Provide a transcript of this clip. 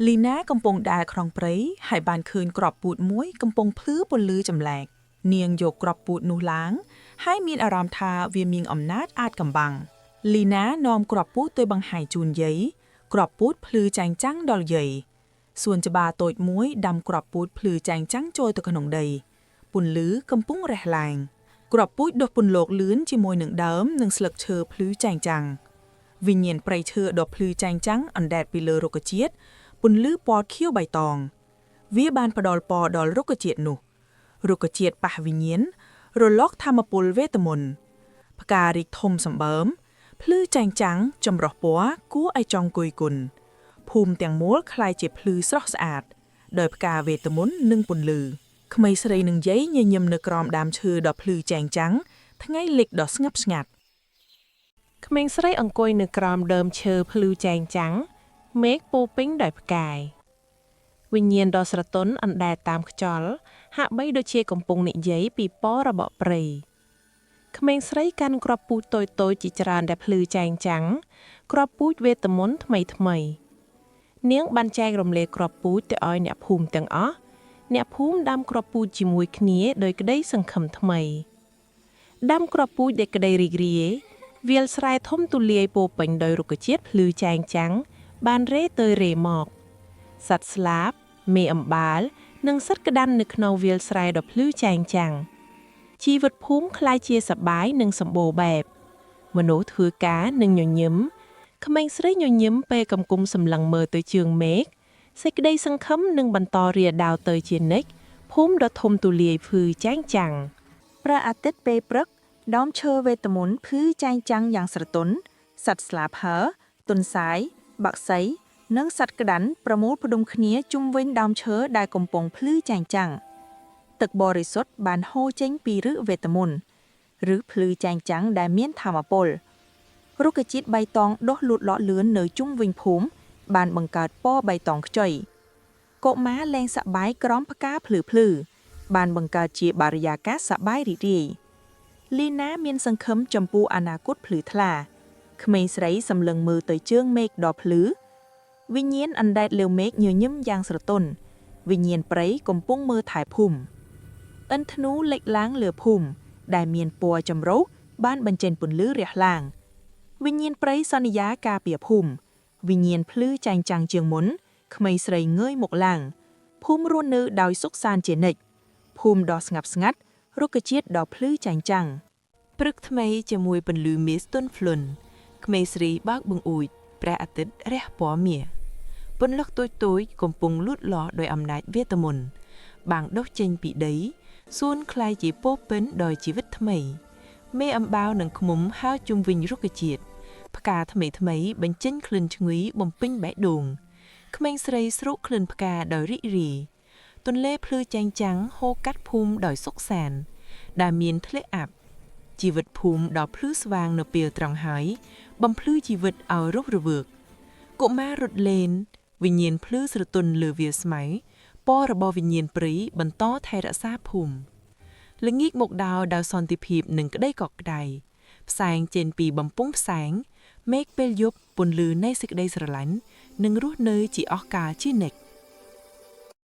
លីណាកំពុងដើរក្នុងព្រៃហើយបានឃើញគ្រាប់ពូជមួយកំពុងភ្លឺពន្លឺចម្លែកនាងយកគ្រាប់ពូជនោះឡើង ហើយមានអារម្មណ៍ថាវាមានអំណាចអាចកំបាំងលីណានាំគ្រាប់ពូជទៅបង្ហាញជូនយាយគ្រាប់ពូជភ្លឺចែងចាំងដល់យាយសួនច្បារតូចមួយដាំគ្រាប់ពូជភ្លឺចែងចាំងចូលទៅក្នុងដីពន្លឺកំពុងរះឡើងគ្រាប់ពូជដុះពន្លកលឿនជាមួយនឹងដើមនិងស្លឹកឈើភ្លឺចែងចាំងវិញ្ញាណព្រៃឈើដ៏ភ្លឺចែងចាំងអណ្ដែតពីលើរុក្ខជាតិពន្លឺពណ៌ខៀវបៃតង វាបានផ្ដល់ពរដល់រុក្ខជាតិនោះរុក្ខជាតិប៉ះវិញ្ញាណរលកធម្មពលវេទមន្តផ្ការីកធំសម្បើមភ្លឺចែងចាំងចម្រុះពណ៌គួរឲ្យចង់គយគន់ភូមិទាំងមូលក្លាយជាភ្លឺស្រស់ស្អាត ដោយផ្កាវេទមន្តនិងពន្លឺក្មេងស្រីនិងយាយញញឹមនៅក្រោមដើមឈើដ៏ភ្លឺចែងចាំងថ្ងៃលិចដ៏ស្ងប់ស្ងាត់ ក្មេងស្រីអង្គុយនៅក្រោមដើមឈើភ្លឺចែងចាំងមេឃពោពេញដោយផ្កាយវិញ្ញាណដ៏ស្រទន់អណ្ដែតតាមខ្យល់ហាក់បីដូចជាកំពុងនិយាយពីពររបស់ព្រៃក្មេងស្រីកាន់គ្រាប់ពូជតូចៗជាច្រើនដែលភ្លឺចែងចាំងគ្រាប់ពូជវេទមន្តថ្មីថ្មីៗនាងបានចែករំលែកគ្រាប់ពូជទៅឲ្យអ្នកភូមិទាំងអស់អ្នកភូមិដាំគ្រាប់ពូជជាមួយគ្នាដោយក្តីសង្ឃឹមថ្មីដាំគ្រាប់ពូជដោយក្តីរីករាយ វាលស្រែធំទូលាយពោពេញដោយរុក្ខជាតិភ្លឺចែងចាំង បានរេទៅរេមកសត្វស្លាប មេអំបាល និងសត្វក្តាន់នៅក្នុងវាលស្រែដ៏ភ្លឺចែងចាំងជីវិតភូមិក្លាយជាសប្បាយនិងសម្បូរបែប មនុស្សធ្វើការនិងញញឹមក្មេងស្រីញញឹមពេលកំគុំសម្លឹងមើលទៅជើងមេឃសេចក្តីសង្ឃឹមនឹងបន្តរាលដាលទៅជានិច្ចភូមិដ៏ធំទូលាយភ្លឺចែងចាំង ព្រះអាទិត្យពេលព្រឹកដើមឈើវេទមន្តភ្លឺចែងចាំងយ៉ាងស្រទន់សត្វស្លាបហើរទន្សាយបក្សី និងសត្វក្តាន់ប្រមូលផ្ដុំគ្នាជុំវិញដើមឈើដែលកំពុងភ្លឺចែងចាំងទឹកបរិសុទ្ធបានហូរចេញពីឫសវេទមន្តឬភ្លឺចែងចាំងដែលមានធម៌ពលរុក្ខជាតិបៃតងដុះលូតលាស់លឿននៅជុំវិញភូមិបានបង្កើតពណ៌បៃតងខ្ចីកុមារលែងសប្បាយក្រោមផ្កាភ្លឺភ្លឺ បានបង្កើតជាបរិយាកាសសប្បាយរីករាយលីណាមានសង្ឃឹមចំពោះអនាគតភ្លឺថ្លាក្មេងស្រីសម្លឹងមើលទៅជើងមេឃដ៏ភ្លឺវិញ្ញាណអណ្ដែតលើមេឃញញឹមយ៉ាងស្រទន់វិញ្ញាណព្រៃកំពុងមើលថែភូមិឥន្ទធនូលេចឡើងលើភូមិដែលមានពណ៌ចម្រុះបានបញ្ចេញពន្លឺរះឡើងវិញ្ញាណព្រៃសន្យាការពារភូមិវិញ្ញាណភ្លឺចែងចាំងជាងមុនក្មេងស្រីងើយមុខឡើងភូមិរស់នៅដោយសុខសាន្តជានិច្ច ភូមិដ៏ស្ងប់ស្ងាត់រុក្ខជាតិដ៏ភ្លឺចែងចាំង ព្រឹកថ្មីជាមួយពន្លឺមាសទន់ភ្លន់ក្មេងស្រីបើកបង្អួចព្រះអាទិត្យរះពណ៌មាសពន្លកតូចៗកំពុងលូតលាស់ដោយអំណាចវេទមន្តបាងដុះចេញពីដីសួនក្លាយជាពោពេញដោយជីវិតថ្មី មេអំបាវនិងឃ្មុំហើរជុំវិញរុក្ខជាតិផ្កាថ្មីថ្មីៗបញ្ចេញក្លិនឈ្ងុយបំពេញបេះដូងក្មេងស្រីស្រូបក្លិនផ្កាដោយរីករាយទន្លេភ្លឺចែងចាំងហូរកាត់ភូមិដោយសុខសាន្តដែលមានធ្លាក់អាប់ ជីវិតភូមិដ៏ភ្លឺស្វាងនៅពេលត្រង់ហើយ បំភ្លឺជីវិតឲ្យរស់រវើកកុមាររត់លេន វិញ្ញាណភ្លឺស្រទន់លើវាលស្មៅពររបស់វិញ្ញាណព្រៃបន្តថែរក្សាភូមិល្ងាចមកដល់ដោយសន្តិភាពនិងក្តីកក់ក្ដៅផ្សែងចេញពីបំពង់ផ្សែងមេឃពេលយប់ពន្លឺនៃសេចក្តីស្រឡាញ់និងរស់នៅជាអស់កលជានិច្ច។